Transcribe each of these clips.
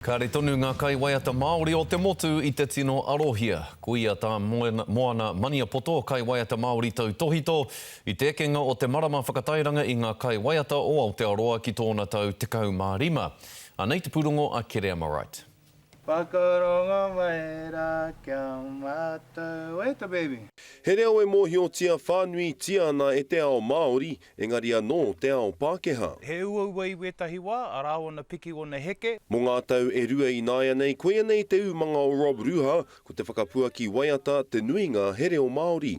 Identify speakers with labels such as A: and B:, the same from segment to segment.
A: Kāre tonu ngā kaiwaiata Māori o te motu i te tino arohia. Koia tā Moana Maniapoto, kaiwaiata Māori tautōhito, i te ekenga o te marama whakatairanga i ngā kaiwaiata o Aotearoa ki tōna tau 15. Anei te pūrongo a Kereama Wright.
B: Whakarongo mai rā ki a mātou e te baby.
C: He reo e mōhiotia whānuitia ana e te ao Māori, engari anō te ao Pākehā.
D: He uaua i wētahi wā, arā ōna piki ōna heke.
C: Mō ngā tau e rua ināianei, koia nei te umanga o Rob Ruha, ko te whakapuaki waiata te nuinga he reo Māori.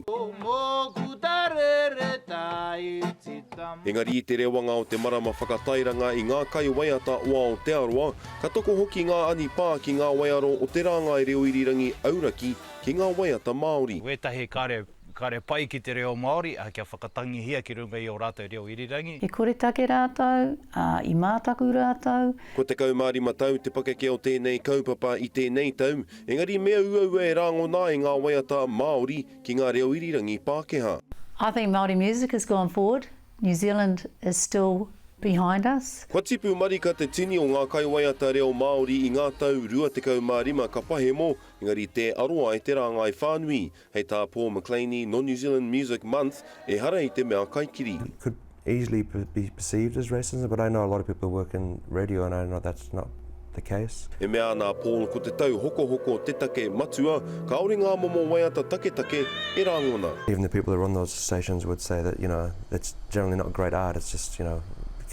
C: Engari i te rewanga o te marama whakatairanga i ngā kaiwaiata o Aotearoa, ka toko hoki ngā anipā ki ngā waiaro o te rāngai reo irirangi auraki ki ngā waiata Māori.
D: Wētahi kāre Kare pai ki te reo Māori, ā, kia whakatangihia ki runga i ō rātou reo irirangi.
E: He koretake rātou, ā, i mātaku rātou.
C: Kua 15 tau te pakeke o tēnei kaupapa i tēnei tau, engari me uaua e rāngona ai ngā waiata Māori ki ngā reo irirangi Pākehā.
E: I think Māori music has gone forward, New Zealand is still behind us.
C: Kua tipu marika te tini o ngā kaiwaiata reo Māori i ngā tau 25 ka pahemo, engari tē aro ai te rāngai whānui. Hei tā Paul McLaney nō New Zealand Music Month, ehara i te mea kaikiri.
F: It could easily be perceived as racism, but I know a lot of people who work in radio and I know that's not the case.
C: E mea ana a Paul ko te tauhokohoko te take matua, kāore ngā momo waiata taketake e rāngona.
F: Even the people who run those stations would say that, you know, it's generally not great art, it's just, you know,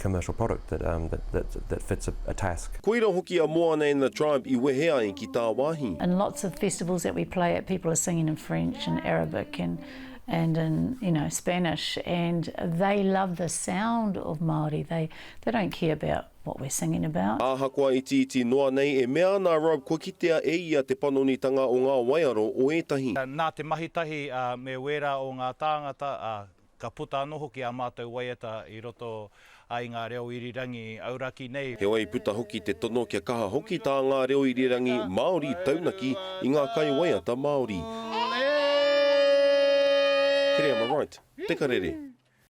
F: commercial product that, um, that, that, that fits a, a task.
C: Koira hoki a Moana and the Tribe i wehe ai ki tāwāhi.
E: In lots of festivals that we play at, people are singing in French and Arabic and, and in, you know, Spanish, and they love the sound of Māori. They, they don't care about what we're singing about.
C: Ahakoa itiiti noa nei, e mea ana a Rob kua kitea e ia te panonitanga o ngā waiaro o ētahi.
D: Nā te mahi tahi me wērā o ngā tāngata, Ka puta anō hoki ā mātou waiata i roto i ngā reo irirangi auraki nei.
C: Heoi, puta hoki te tono kia kaha hoki tā ngā reo irirangi Māori taunaki i ngā kaiwaiata Māori. Kereama Wright, Te Karere.